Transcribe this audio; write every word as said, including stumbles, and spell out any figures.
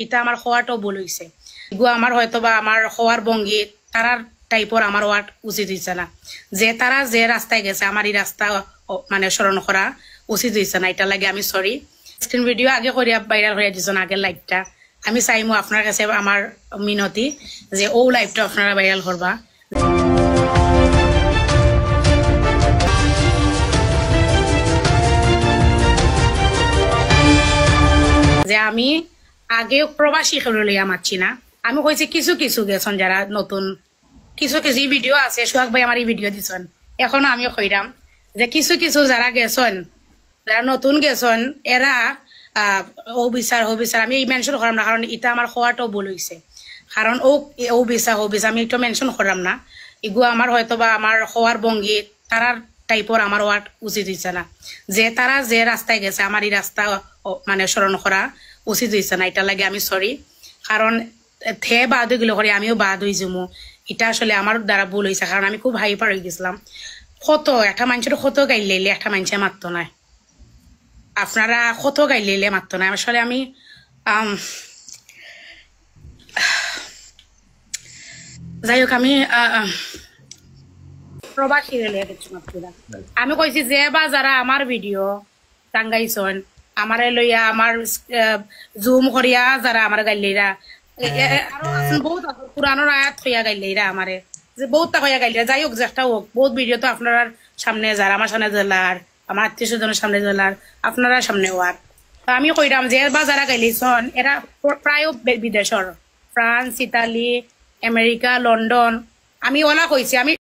ইটা আমার হওয়াটাও ভুল হইছে। এগু আমার হয়তো বা আমার হওয়ার ভঙ্গি তারার টাইপর আমার হওয়ার উচিত হইছে না। যে তারা যে রাস্তায় গেছে, আমার এই রাস্তা অ-, মানে স্মরণ করা উচিত হইছে না। এটার লাগি আমি সরি। স্ক্রিন ভিডিও আগে করিয়া ভাইরাল করিয়া দিছইন, আগের লাইভটা। আমি চাইমু আপনার কাছে আমার মিনতি যে ও লাইভটা আপনারা ভাইরাল করবা। যে আমি আগে প্রবাসী কেউরে লইয়া মাতছি না, আমি কইছি কিছু কিছু গেছইন যারা নতুন, কিছু কিছু ভিডিও আছে, সোহাগ ভাই আমার এই ভিডিও দিছইন। এখনো আমি কইরাম যে কিছু কিছু যারা গেছইন, যারা নতুন গেছইন, এরা আহ, ও বিচার, ও বিচার, আমি এই মেনশন করাম না, কারণ ইটা আমার হওয়াটাও ভুল হইছে। কারণ ও, ও বিচার, ও বিচার, আমি একটু মেনশন করাম না। এগু আমার হয়তো বা আমার হওয়ার ভঙ্গি তারার টাইপর আমার হওয়ার উচিত হইছে না। যে তারা যে রাস্তায় গেছে, আমার এই রাস্তা অ-, মানে স্মরণ করা উচিত হইছে না। এটার লাগি আমি সরি, কারণ হে বাদ হয়ে গেল করে আমিও বাদ হয়ে যাবো। এটা আসলে আমার দ্বারা ভুল হয়েছে, কারণ আমি খুব হাইপার হয়ে গেছিলাম। কত একটা মানুষের কত গাইল লাইলে একটা মানুষে মারতো না, আপনারা কত গাইল লাইলে মারতো না। আসলে আমি আম, যাই হোক, আমি আহ, আহ, প্রবাসী রেলে দেখছি মাত্র। আমি কইছি যে বা যারা আমার ভিডিও টাঙ্গাইছইন, আমারে লইয়া আমার জুম করিয়া যারা আমার গাইলেরা, এ, এ, এ, আরো আছেন বহুত আছে, কোরআনর আয়াত হইয়া গাইলেরা আমারে, যে বহুত তা হইয়া গাইলেরা। যাই হোক, যেটা হোক, বহুত ভিডিও তো আপনার সামনে যারা আমার সামনে দিলার, আমার আত্মীয় স্বজনের সামনে দিলার, আপনারা সামনে হওয়ার। তো আমি কইরাম যে এর বা যারা গাইলেছইন, এরা প্র-, প্রায় বে-, বিদেশর, ফ্রান্স, ইতালি, আমেরিকা, লন্ডন, আমি ওলা কইছি, আমি